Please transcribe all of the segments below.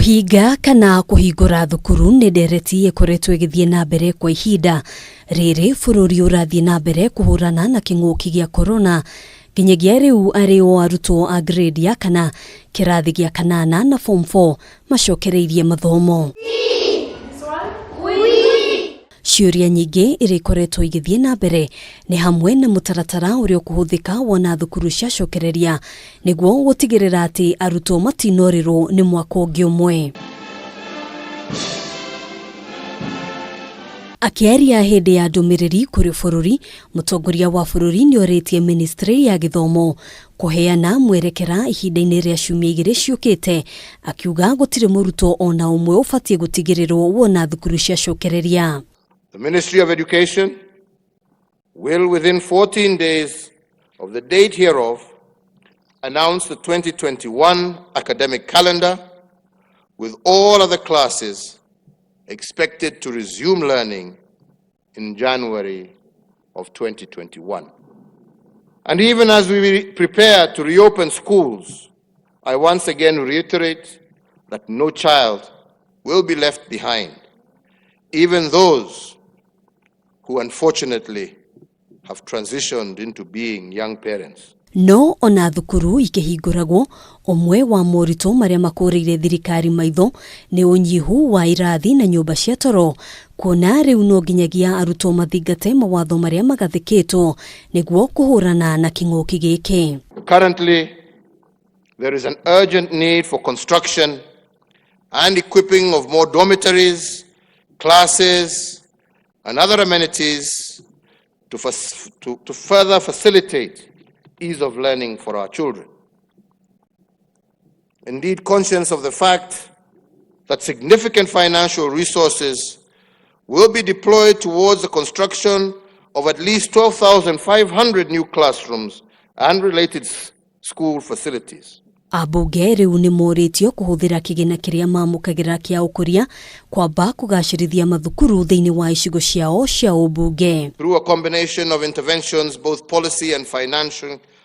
Kũhinga kana kũhingũra thukuru nĩ ndereti ĩkoretwo ĩgĩthiĩ na mbere kwa ihinda rĩrĩ bũrũri ũrathiĩ na mbere kũhũrana na kĩng'ũki gĩa korona nginyagia rĩu arĩ o arutwo a grade ya kana kĩrathi gĩa kanana na form 4 macokereirie mathomo. Ciũria nyingĩ iria ikoretwo igĩthiĩ na mbere nĩ hamwe na mũtaratara ũrĩa ũkũhũthĩka wona thukuru ciacokereria nĩguo gũtigĩrĩra atĩ arutwo matinorĩrwo nĩ mwaka ũngĩ ũmwe. Akĩaria hĩndĩ ya ndũmĩrĩri kũrĩ bũrũri, mũtongoria wa bũrũri nĩ orĩtie ministry ya gĩthomo kũheana mwerekera ihinda-inĩ rĩa ciumia igĩrĩ ciũkĩte, akiuga gũtirĩ mũrutwo ona ũmwe ũbatiĩ gũtigĩrĩrwo wona thukuru ciacokereria. The Ministry of Education will, within 14 days of the date hereof, announce the 2021 academic calendar with all other classes expected to resume learning in January of 2021. And even as we prepare to reopen schools, I once again reiterate that no child will be left behind, even those who unfortunately have transitioned into being young parents. No ona thukuru ikĩhingũragwo, ũmwe wa moritũ marĩa makũrĩire thirikari maitho nĩ ũnyihu wa irathi na nyũmba cia toro, kuona rĩu no nginyagia arutwo mathingate mawatho marĩa magathĩkĩtwo nĩguo kũhũrana na kĩng'ũki gĩkĩ. Currently, there is an urgent need for construction and equipping of more dormitories, classes, and other amenities to further facilitate ease of learning for our children. Indeed, conscious of the fact that significant financial resources will be deployed towards the construction of at least 12,500 new classrooms and related school facilities. Ambunge rĩu nĩ morĩtio kũhũthĩra kĩgĩna kĩrĩa mamũkagĩra kĩa ũkũria kwamba kũgacĩrithia mathukuru thĩinĩ wa icigo ciao cia ũmbunge. Through a combination of interventions, both policy and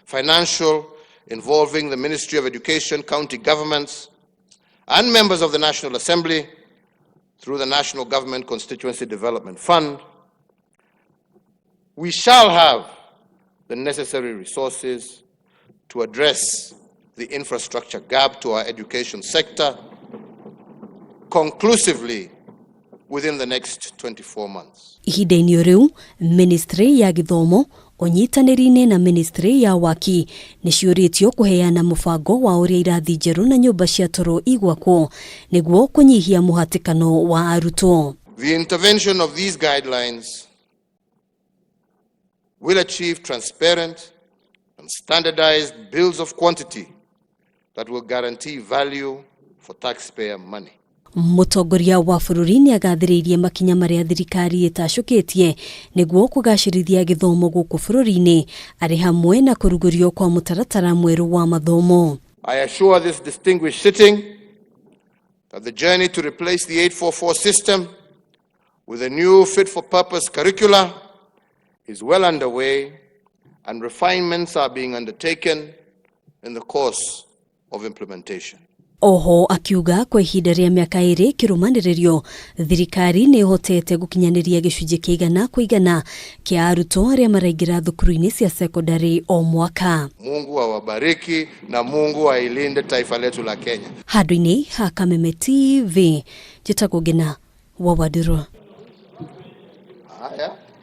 financial, involving the Ministry of Education, county governments, and members of the National Assembly, through the National Government Constituency Development Fund, we shall have the necessary resources to address the infrastructure gap to our education sector conclusively within the next 24 months. Ihinda-inĩ rĩu, ministry ya gĩthomo ũnyitanĩri-inĩ na ministry ya waki nĩ ciũrĩtio kũheana mũbango wa ũrĩa irathi njerũ na nyũmba cia toro igwakwo nĩguo kũnyihia mũhatĩkano wa arutwo. The intervention of these guidelines will achieve transparent and standardized bills of quantity that will guarantee value for taxpayer money. Mũtongoria wa bũrũri nĩ agathĩrĩirie makinya marĩa thirikari ĩtacũkĩtie nĩguo kũgacĩrithia gĩthomo gũkũ bũrũri-inĩ arĩ hamwe na kũrugũrio kwa mũtaratara mwerũ wa mathomo. I assure this distinguished sitting that the journey to replace the 844 system with a new fit-for-purpose curricula is well underway and refinements are being undertaken in the course of implementation. Oho akiuga kwa ihinda rĩa mĩaka ĩrĩ kĩrũmanĩrĩrio thirikari nĩ ĩhotete gũkinyanĩria gĩcunjĩ kĩa igana kwa igana kĩa arutwo arĩa maraingĩra thukuru-inĩ cia sekondari o mwaka. Mungu awabariki na Mungu ailinde taifa letu la Kenya. Handũ-inĩ ha Kameme TV, njĩtagwo Ngina wa Wandirũ. Haya.